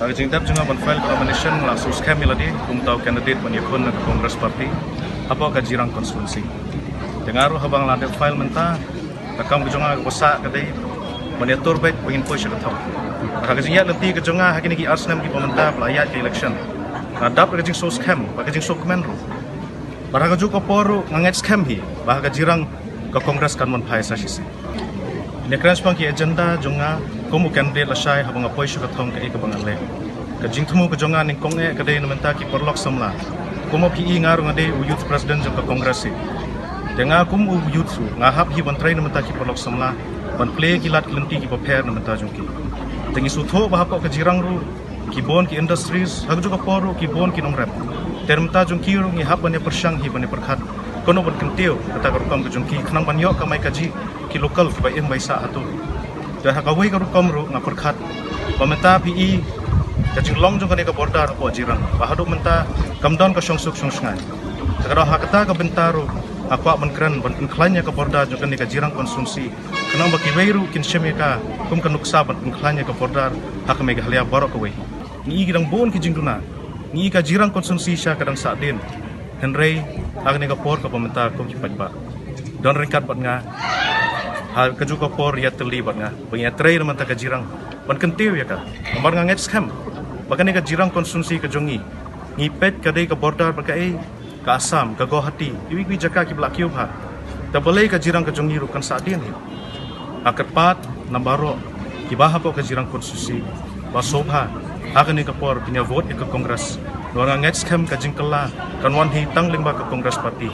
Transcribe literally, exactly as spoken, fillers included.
Ka jingdep jong nga ban file ka nomination nga la shu skhem ïa lade kum uta u candidate ban ïakhun na ka Congress Party hapoh ka Jirang constituency. Te nga ruh haba nga la dep file mynta, ka kam ka jong nga kaba sah ka dei ban ïatur beit ba ngin poi sha ka thong. Ka jingïaid lynti ka jong nga ha kine ki ar snem kiba mynta ba la ïaid ka election, nga dap da ka jingsngewskhem bad ka jingsngewkmen ruh bad ha kajuh ka por ruh nga ngeit skhem hi ba ha ka Jirang ka Congress kan wan phai sa shisien. Ïa kren shaphang ki agenda jong nga kum u candidate lashai haba nga poi sha ka thong, kaei kaba nga leh, ka jingthmu ka jong nga nyngkong eh ka dei na bynta ki paralok samla. Kum ma phi i, nga ruh nga dei u youth president jong ka Congress hi. Te nga kum u youth ruh nga hap hi ban trei na bynta ki paralok samla, ban plie ki lad ki lynti kiba pher na bynta jong ki. Te ngi sngewthuh ba hapoh ka Jirang ruh ki bun ki industries, ha kajuh ka por ruh ki bun ki nongrep. Te na bynta jong ki ruh ngi hap ban ïa pyrshang hi ban ïa pyrkhat kumno ban kyntiew kata ka rukom ka jong ki khnang ban ïoh kamai kajih ki local kiba im ba ïasah hato. Te ha kawei ka rukom ruh nga pyrkhat ba mynta phi i ka jinglong jong kane ka border hapoh Jirang ba haduh mynta kam don ka shongsuk shongshngaiñ. Te ka dei ha kata ka bynta ruh nga kwah ban kren ban pynkhlaiñ ïa ka border jong kane ka Jirang constituency khnang ba kiwei ruh kin shim ïa ka kum ka nuksa ban pynkhlaiñ ïa ka border ha ka Meghalaya baroh kawei. Ngi i ki dang bun ki jingduna, ngi i ka Jirang constituency sha ka dang sahdien. Hynrei ha kane ka por kaba mynta kum ki paidbah don ryngkat bad nga ha kajuh ka por ïatylli bad nga ba ngi ïatrei na bynta ka Jirang ban kyntiew ïa ka. Namar nga ngeit skhem ba kane ka Jirang constituency ka jong ngi, ngi peit ka dei ka border bad kaei, ka Assam, ka Guwahati, kiwei kiwei jaka kiba la kiew bha. Te balei ka Jirang ka jong ngi ruh kan sahdien hi? Nga kyrpad na baroh kiba hapoh ka Jirang constituency ba sngewbha ha kane ka por phin ïa vote ïa ka Congress. Namar nga ngeit skhem ka jingkylla kan wan hi tang lyngba ka Congress Party.